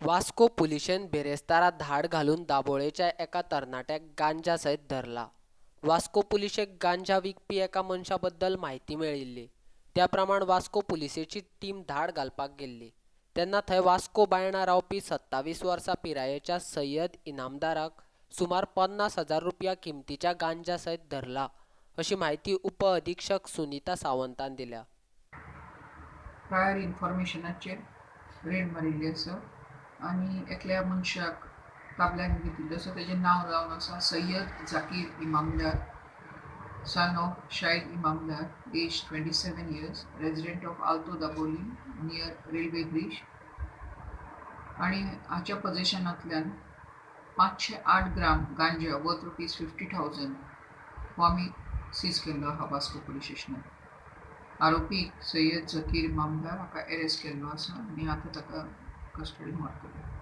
वास्को पुलिशेन बिरेस्तारा धाड घालून दाबोळेच्या एका तरणाट्याक गांजा सयत धरला. वास्को पुलिशेक गांजा विकपी एका मनशा बद्दल म्हायती मेळिल्ली. त्या प्रमाण वास्को पुलिसेची टीम धाड घालपाक गेल्ली. तेन्ना थंय वास्को बायणा रावपी 27 वर्सां पिरायेच्या सय्यद इनामदाराक सुमार 50,000 रुपया किमतीच्या गांजा सयत धरला, अशी म्हायती उपअधिक्षक सुनिता सावंतान दिल्या. प्रायर इन्फॉर्मेशनाचेर रेड मारिल्ली आसा आनी एकल्या मनशाक ताब्यांत घेतिल्लो आसा. तेजें नांव जावन आसा Syed Zakir Imamdar, son of Shahid Imamdar, age 27 years, resident of Alto Dabolim near railway bridge. आनी हाच्या पोजेशनांतल्यान 508 ग्राम गांजा वर्थ ₹50,000 हो आमी सीज केल्लो आहा वास्को पुलीस स्टेशनार. आरोपी सय्यद जकीर इमामदार हाका एरेस्ट केल्लो आसा आनी आतां ताका कस्टडीन व्हरतले.